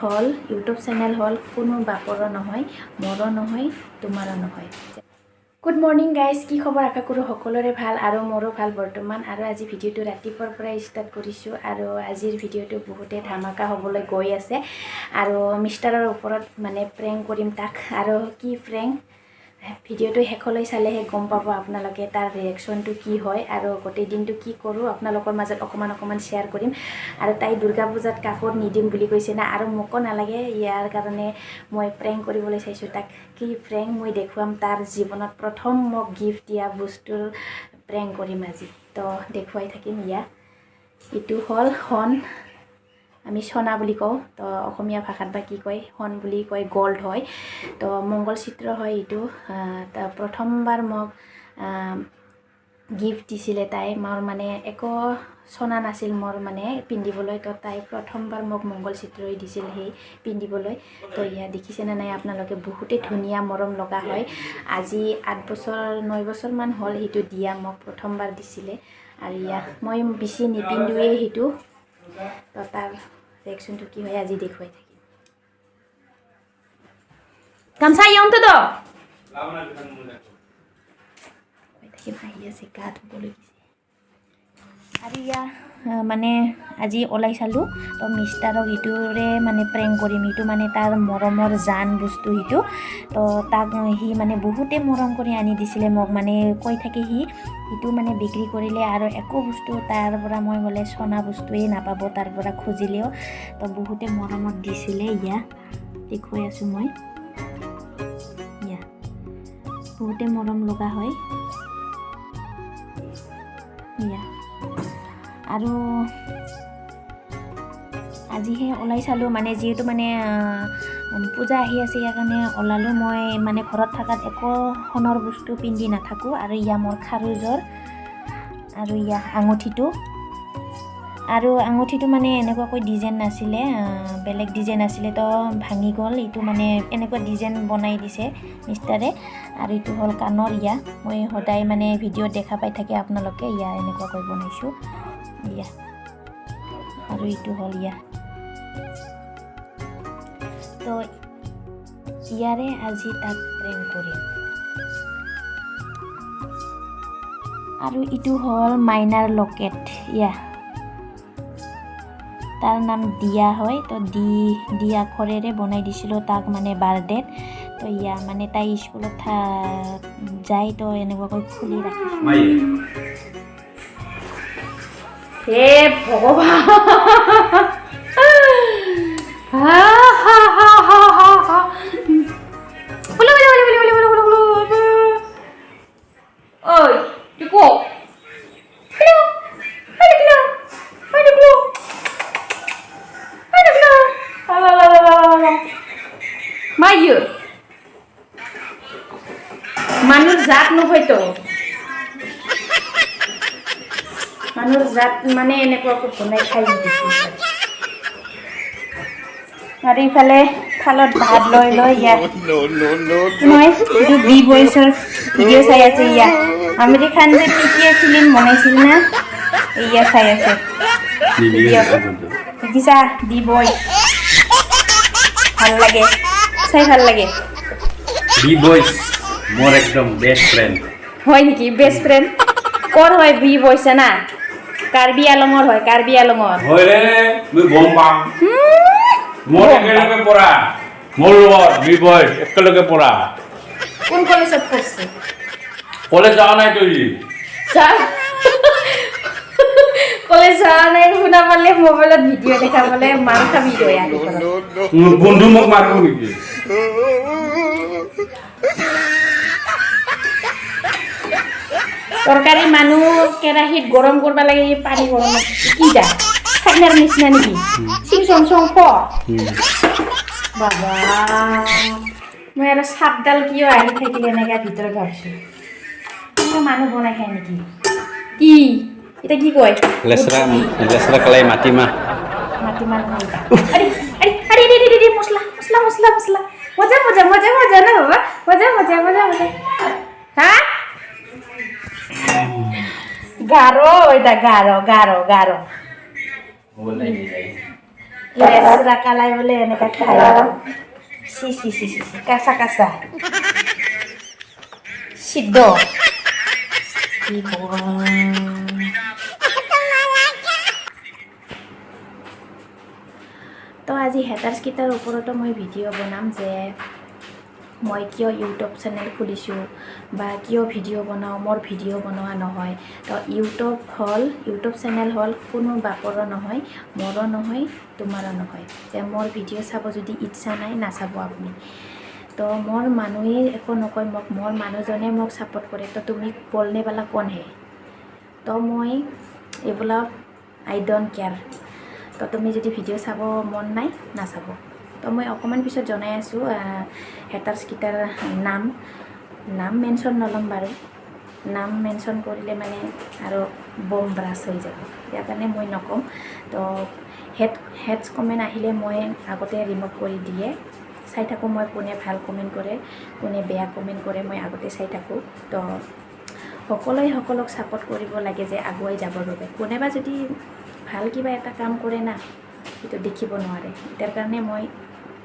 হ'ল, YouTube channel হ'ল, কোনো বাপৰো নহয়, মোৰো নহয়, তোমাৰো নহয়। গুড মৰ্ণিং গাইজ, কি খবৰ? আশা কৰোঁ সকলোৰে ভাল আৰু মোৰো ভাল বৰ্তমান। আৰু আজি ভিডিঅ'টো ৰাতিপুৱাৰ পৰাই ষ্টাৰ্ট কৰিছোঁ আৰু আজিৰ ভিডিঅ'টো বহুতেই ধামাকা হ'বলৈ গৈ আছে। আৰু মিষ্টাৰৰ ওপৰত মানে প্ৰেংক কৰিম তাক। আৰু কি প্ৰেংক, ভিডিঅ'টো শেষলৈ চালেহে গম পাব আপোনালোকে তাৰ ৰিয়েকশ্যনটো কি হয়। আৰু গোটেই দিনটো কি কৰোঁ আপোনালোকৰ মাজত অকণমান অকণমান শ্বেয়াৰ কৰিম। আৰু তাই দুৰ্গা পূজাত কাপোৰ নিদিম বুলি কৈছে না, আৰু মোকো নালাগে। ইয়াৰ কাৰণে মই প্ৰেংক কৰিবলৈ চাইছোঁ তাক। কি প্ৰেংক মই দেখুৱাম, তাৰ জীৱনত প্ৰথম মোক গিফ্ট দিয়া বস্তুৰ প্ৰেংক কৰিম আজি। তো দেখুৱাই থাকিম। এইটো হ'ল সোণ, আমি চনা বুলি কওঁ। তো অসমীয়া ভাষাত বা কি কয়, সোণ বুলি কয়, গ'ল্ড হয়। তো মংগলসূত্ৰ হয় এইটো। প্ৰথমবাৰ মোক গিফ্ট দিছিলে তাই। মোৰ মানে একো চনা নাছিল মোৰ মানে পিন্ধিবলৈ। তো তাই প্ৰথমবাৰ মোক মংগলসূত্ৰই দিছিল সেই পিন্ধিবলৈ। তো ইয়াত দেখিছেনে নাই আপোনালোকে? বহুতেই ধুনীয়া, মৰম লগা হয়। আজি 8 বছৰ, 9 বছৰমান হ'ল সেইটো দিয়া, মোক প্ৰথমবাৰ দিছিলে। আৰু ইয়াত মই বেছি নিপিন্ধোৱেই সেইটো। তো তাৰ ৰিয়েকশ্যনটো কি হয় আজি দেখুৱাই থাকিম। গামছা ইয়ংটো তো থাকিম। আহি আছে, গা ধুবলৈ গৈছে। আৰু ইয়া মানে আজি ওলাই চালোঁ। তো মিষ্টাৰক সেইটোৰে মানে প্ৰেংক কৰিম। সেইটো মানে তাৰ মৰমৰ জান বস্তু সেইটো। তো তাক সি মানে বহুতেই মৰম কৰি আনি দিছিলে মোক। মানে কৈ থাকে সি, সেইটো মানে বিক্ৰী কৰিলে আৰু একো বস্তু তাৰ পৰা মই বোলে চনা বস্তুৱেই নাপাব তাৰ পৰা খুজিলেও। তো বহুতে মৰমত দিছিলে। ইয়া দেখুৱাই আছোঁ মই। ইয়া বহুতে মৰম লগা হয় ইয়া। আৰু আজিহে ওলাই চালোঁ, মানে যিহেতু মানে পূজা আহি আছে, ইয়াৰ কাৰণে ওলালোঁ মই। মানে ঘৰত থকাত একো সোণৰ বস্তু পিন্ধি নাথাকোঁ। আৰু ইয়া মোৰ খাৰুযোৰ আৰু ইয়া আঙুঠিটো। আৰু আঙুঠিটো মানে এনেকুৱাকৈ ডিজাইন নাছিলে, বেলেগ ডিজাইন আছিলে, তো ভাঙি গ'ল। এইটো মানে এনেকুৱা ডিজাইন বনাই দিছে মিষ্টাৰে। আৰু এইটো হ'ল কাণৰ। ইয়া মই সদায় মানে ভিডিঅ'ত দেখা পাই থাকে আপোনালোকে। ইয়া এনেকুৱাকৈ বনাইছোঁ ইয়া। আৰু এইটো হ'ল ইয়া। তো ইয়াৰে আজি তাক প্ৰেংক কৰিম। আৰু ইটো হ'ল মাইনাৰ লকেট। ইয়া তাৰ নাম দিয়া হয়। তো ডি ডি আখৰেৰে বনাই দিছিলোঁ তাক মানে বাৰ্থডেত। তো ইয়া মানে তাই স্কুলত যায়, তো এনেকুৱাকৈ খুলি ৰাখিছোঁ। হে ভগৱান, হা হা হা হা হা হা। বোলো বোলো বোলো বোলো বোলো বোলো বোলো বোলো। ঐ টিকু, হেল্ল', হাই টিকলু, হাই টিকলু, হাই টিকলু। মাইয়ো মানুহ জাত নহয়তো, মানুহৰ জাত মানে এনেকুৱাকৈ বনাই খাই দিছে। আৰু ইফালে থালত ভাত লৈ লৈ ইয়াত নহয়, এইটো বি বইচৰ ভিডিঅ' চাই আছে। ইয়া আমিৰ খান যে পিকে ফিল্ম বনাইছিল না, ইয়া চাই আছে ভিডিঅ'। দেখিছা, দি বইচ ভাল লাগে চাই, ভাল লাগে। বি বইচ মোৰ একদম বেষ্ট ফ্ৰেণ্ড। হয় নেকি? বেষ্ট ফ্ৰেণ্ড কৰ হয় বি বইচ না? কাৰ্বি আলঙৰ হয়, কাৰ্বি আলঙৰ। হয় ৰে, মই গম পাওঁ। মোৰ একেলগে পঢ়া, মোৰ লগত বি বইচ একেলগে পঢ়া। কোন কলেজত পঢ়ছে? কলেজ যোৱা নাই তুই। কলেজ যোৱা নাই শুনা পালে, মোবাইলত ভিডিঅ' দেখা পালে মাৰ খাবি তই আহি ঘৰত। বন্ধু মোক মাৰিব নেকি? তৰকাৰী মানুহ কেৰাহীত গৰম কৰিব লাগে, এই পানী গৰম কি দা চাইনাৰ নিচিনা নেকি? চিং চং চং খ। বাবা, মই আৰু সাপডাল কিয় আহি থাকিলে এনেকা ভিতৰত ভাবছোঁ। এনেকুৱা মানুহ বনাই খায় নেকি? কি এতিয়া কি কয়? লেচৰা, লেচৰা কালাই মাটিমাহ। মাটিমাহ নহয় এটা। আৰে আৰে আৰে আৰে আৰে, মছলা মছলা মছলা মছলা। মজা মজা মজা মজা না বাবা, মজা মজা মজা মজা। হা, গারো, এটা গারো গারো গারো। লেচৰা কালাই বোলে এনেকা খায়। C C C C C, কাঁচা কাঁচা সিদ্ধ কি ভগৱান। তো আজি হেটাৰ্ছকেইটাৰ ওপৰতো মই ভিডিঅ' বনাম যে মই কিয় ইউটিউব চেনেল খুলিছোঁ বা কিয় ভিডিঅ' বনাওঁ, মোৰ ভিডিঅ' বনোৱা নহয়। তো ইউটিউব চেনেল হ'ল কোনো বাপৰো নহয়, মোৰো নহয়, তোমাৰো নহয়। যে মোৰ ভিডিঅ' চাব যদি ইচ্ছা নাই, নাচাব আপুনি। তো মোৰ মানুহে একো নকয় মোক, মোৰ মানুহজনে মোক ছাপোৰ্ট কৰে। তো তুমি বলনে বালা কোন হে? তো মই এইবিলাক আই don't care. তো তুমি যদি ভিডিঅ' চাব মন নাই, নাচাব। তো মই অকণমান পিছত জনাই আছোঁ হেটাৰ্ছকেইটাৰ নাম। নাম মেনশ্যন নল'ম বাৰু, নাম মেনশ্যন কৰিলে মানে আৰু বম ব্ৰাছ হৈ যাব, ইয়াৰ কাৰণে মই নকওঁ। তো হেডছ কমেণ্ট আহিলে মই আগতে ৰিমুভ কৰি দিয়ে চাই থাকোঁ মই, কোনে ভাল কমেণ্ট কৰে, কোনে বেয়া কমেণ্ট কৰে, মই আগতে চাই থাকোঁ। তো সকলোৱে সকলোক ছাপোৰ্ট কৰিব লাগে যে আগুৱাই যাবৰ বাবে। কোনোবা যদি ভাল কিবা এটা কাম কৰে না, সেইটো দেখিব নোৱাৰে। তাৰ কাৰণে মই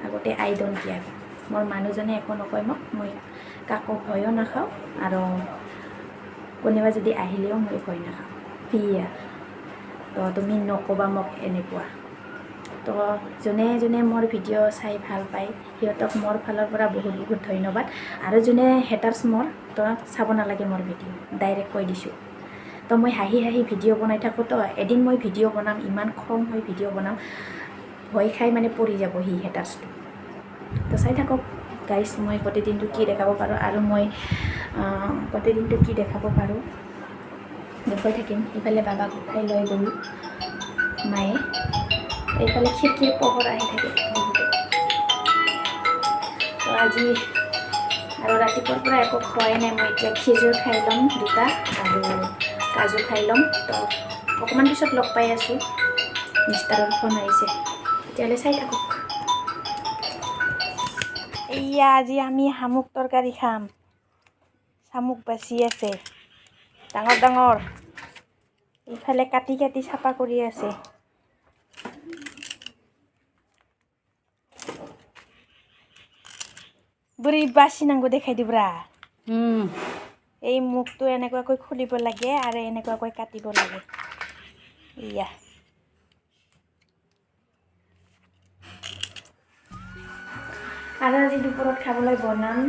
আগতে আই don't care. মোৰ মানুহজনে একো নকয় মোক, মই কাকো ভয়ো নাখাওঁ আৰু কোনোবা যদি আহিলেও মই ভয় নাখাওঁ। সেয়া তো তুমি নক'বা মোক এনেকুৱা। তো যোনে যোনে মোৰ ভিডিঅ' চাই ভাল পায়, সিহঁতক মোৰ ফালৰ পৰা বহুত বহুত ধন্যবাদ। আৰু যোনে হেটাৰ্ছ মোৰ, তো চাব নালাগে মোৰ ভিডিঅ', ডাইৰেক্ট কৈ দিছোঁ। তো মই হাঁহি হাঁহি ভিডিঅ' বনাই থাকোঁ। তো এদিন মই ভিডিঅ' বনাম, ইমান খং হৈ ভিডিঅ' বনাম, ভয় খাই মানে পৰি যাব সি হেটাৰ্ছটো। তো চাই থাকক গাইছ, মই গোটেই দিনটো কি দেখাব পাৰোঁ আৰু মই গোটেই দিনটো কি দেখাব পাৰোঁ দেখুৱাই থাকিম। ইফালে বাবাক উঠাই লৈ গ'লোঁ মায়ে, এইফালে খিৰিকীৰ পোহৰ আহি থাকে বহুতে। তো আজি আৰু ৰাতিপুৱাৰ পৰা একো খোৱাই নাই মই, এতিয়া খিজুৰ খাই ল'ম দুটা আৰু কাজু খাই ল'ম। তো অকণমান পিছত লগ পাই আছোঁ, মিষ্টাৰৰ ফোন আহিছে, তেতিয়াহ'লে চাই থাকক। এয়া আজি আমি শামুক তৰকাৰী খাম। শামুক বাচি আছে ডাঙৰ ডাঙৰ, ইফালে কাটি কাটি চাফা কৰি আছে। बोरै बासिनांगौ देखायदोब्रा। এই মুখটো এনেকুৱাকৈ খুলিব লাগে আৰু এনেকুৱাকৈ কাটিব লাগে। ইয়া আৰু আজি দুপৰত খাবলৈ বনাম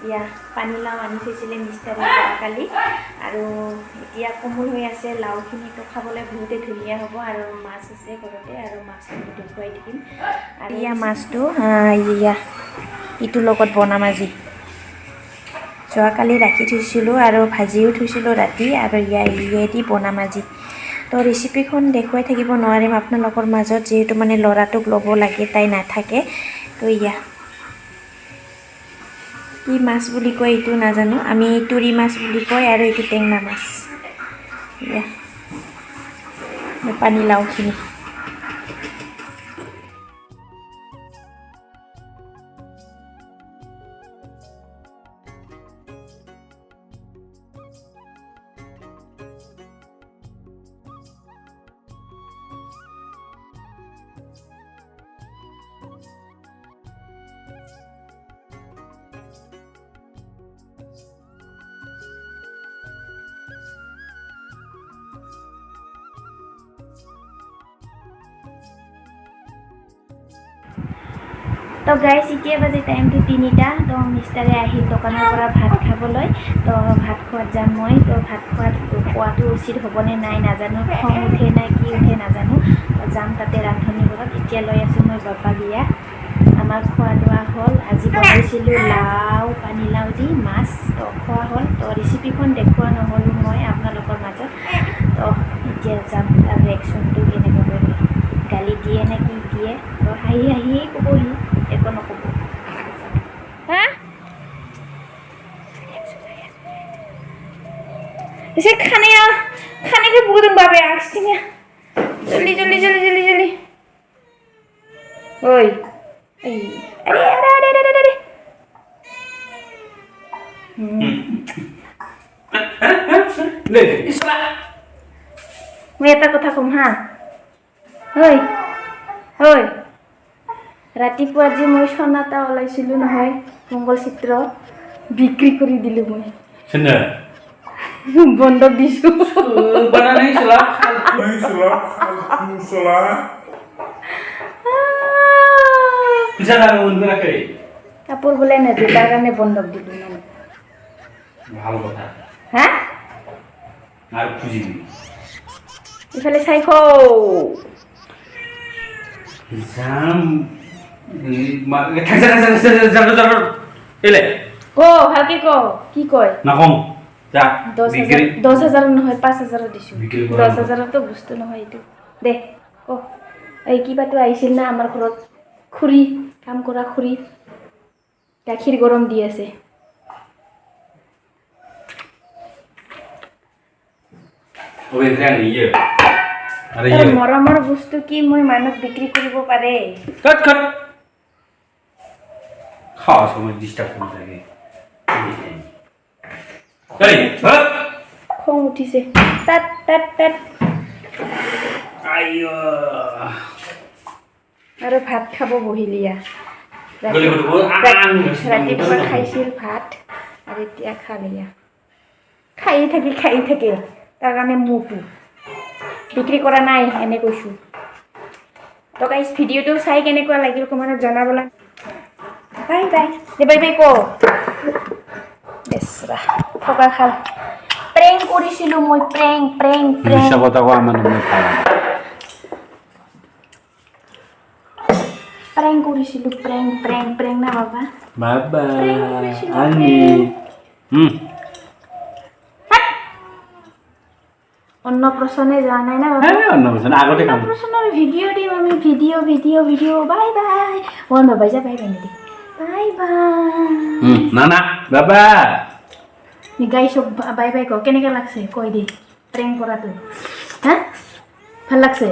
ইয়া পানীলাও আনি থৈছিলে মিষ্টাৰে যোৱাকালি, আৰু এতিয়া কোমল হৈ আছে লাওখিনিতো, খাবলৈ বহুতে ধুনীয়া হ'ব। আৰু মাছ আছে ঘৰতে, আৰু মাছখিনি দেখুৱাই দিম। আৰু ইয়া মাছটো ইয়া ইটোৰ লগত বনাম আজি। যোৱাকালি ৰাখি থৈছিলোঁ আৰু ভাজিও থৈছিলোঁ ৰাতি, আৰু ইয়েদি বনাম আজি। তো ৰেচিপিখন দেখুৱাই থাকিব নোৱাৰিম আপোনালোকৰ মাজত, যিহেতু মানে ল'ৰাটোক ল'ব লাগে, তাই নাথাকে। তো ইয়া কি মাছ বুলি কয় এইটো নাজানো, আমি তুৰি মাছ বুলি কয়, আৰু এইটো টেঙা মাছ। ইয়া পানীলাওখিনি। তো গাইছ এতিয়া বাজে টাইমটো 3টা। তো মিষ্টাৰে আহিল দোকানৰ পৰা ভাত খাবলৈ। তো ভাত খোৱাত যাম মই। তো ভাত খোৱাটো উচিত হ'বনে নাই নাজানো, খং উঠে নে কি উঠে নাজানো। তো যাম তাতে ৰান্ধনী ঘৰত। এতিয়া লৈ আছোঁ মই বাবা বিয়া। আমাৰ খোৱা লোৱা হ'ল। আজি বনাইছিলোঁ লাও, পানীলাও দি মাছ। তো খোৱা হ'ল। তো ৰেচিপিখন দেখুওৱা নহ'লো মই আপোনালোকৰ মাজত। তো এতিয়া যাম, তাৰ ৰিয়েকশ্যনটো কেনেকুৱাকৈ হয়, গালি দিয়ে নে কি দিয়ে। তো হাঁহি হাঁহিয়েই ক'বহি, একো নক'ব। হা एसे खानाया खानायखौ बोदों बाबाया आखिथिंया। जल्दी जल्दी जल्दी जल्दी जल्दी। ओइ अरे अरे अरे अरे अरे। মই এটা কথা ক'ম হা, ঐ। হয়, ৰাতিপুৱা যে মই সোণা এটা ওলাইছিলোঁ নহয়, মংগলসূত্ৰ বিক্ৰী কৰি দিলোঁ মই। চেন্দেল। বন্ধক দিছোঁ। বানাই চলা। ফালতু চলা। পইচা লাগে मोनबोआखै। কাপোৰ বোলে নিদিওঁ, তাৰ কাৰণে বন্ধক দিলোঁ মানে। ভাল কথা। হা। আৰু খুজিবি। ইফালে চাই খৌ। যাম থাক, যা, এলে। ক, ভালকে ক, কি কয়? নকওঁ যা। 10,000, 10,000 নহয়, 5,000-ত দিছোঁ। বিক্ৰী কৰা। 10,000-তো বস্তু নহয় এইটো। দে ক। এই কিবাটো আহিছিল না আমাৰ ঘৰত, খুৰী, কাম কৰা খুৰী, গাখীৰ গৰম দি আছে। আৰে। মৰমৰ বস্তু কি মই মানুহক বিক্ৰী কৰিব পাৰে? কাট কাট, খাওয়াৰ সময় ডিস্টাৰ্ব কৰে থাকে। এই, হ্যাঁ? খং উঠিছে। তাত তাত তাত। আইঅ। আৰু ভাত খাব বহিলিয়া। গলি গলি, ৰাতিপুৱা খাইছিল ভাত আৰু এতিয়া খালিয়া। খায়ে থাকে, খায়ে থাকে। তাৰ কাৰণে মোৰটো বিক্ৰী কৰা নাই, এনে কৈছোঁ। তো গাইজ, ভিডিঅ'টো চাই কেনেকুৱা লাগিল কমেণ্টত জনাবলা। বাই বাই দে, বাই বাই ক। বেচৰা থকা খাল। প্ৰেংক কৰিছিলোঁ মই, প্ৰেংক, প্ৰেংক, প্ৰেংক। মিছা কথা কোৱা মানুহ মই ভাল। প্ৰেংক কৰিছিলোঁ, প্ৰেংক, প্ৰেংক, প্ৰেংক না বাবা? বাবা। প্ৰেংক কৰিছিলোঁ। আনি অন্নপ্ৰসনে যোৱা নাই না বাবা? হ্যাঁ, অন্নপ্ৰাশন আগতে কাম। অন্নপ্ৰসনৰ ভিডিঅ' দিম আমি, video', video', video'. Bye bye Mohan বাবাই, যা, বাই বাই নিদি, বাই বাই। না না বাবা। গাইছক বাই বাই ক। কেনেকৈ লাগছে কৈ দে প্ৰেংক কৰাটো? হা, ভাল লাগছে?